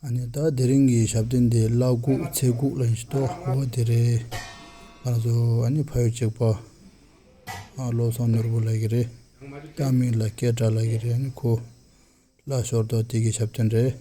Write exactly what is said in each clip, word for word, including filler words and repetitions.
ཨ་ནི་ད་དེ་རིང་གི་ཞབས་བརྟན་དེ་བླ་འགུགས་ཚེ་འགུགས་ལ་ཡིན་ཞིག་ཏོ། འོ་དེ་རེད། ང་ཚོ་ཨ་ནི་ཕ་ཡུལ་གཅིག་པ་ཨ་བློ་བཟང་ནོར་བུ་ལགས་ཀྱི་རེད། ད་མིང་ལ་སྐད་གྲགས་ལགས་ཀྱི་རེད། ཨ་ནི་ཁོ་ལ་ཞོར་དུ་དེ་གི་ཞབས་བརྟན་རེད།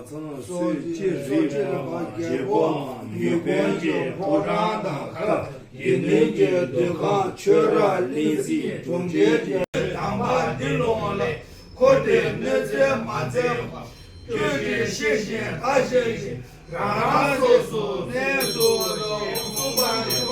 ཚང་མ་སུས་ཅི་རིག་པ་རྒྱལ་པོའམ་ཡུལ་དཔོན་གྱི་ཕོ་བྲང་དང་ཁ་དགེ་འདུན་གྱི་འདུ་ཁང་ཆོས་ར་གླིང་གཟིགས་གྲོང་ཁྱེར་གྱི་དམ་པ་འདི་ལོངས་ལས་འཁོར་དེ་གནོད་འཚེ་མ་མཛད་པར་ཐུགས་ཀྱིས་ཤེས་བཞིན་བལྟ་ཤེས་བཞིན་རང་རང་སོ་སོའི་གནས་སུ་གསུངས་པ་ནི།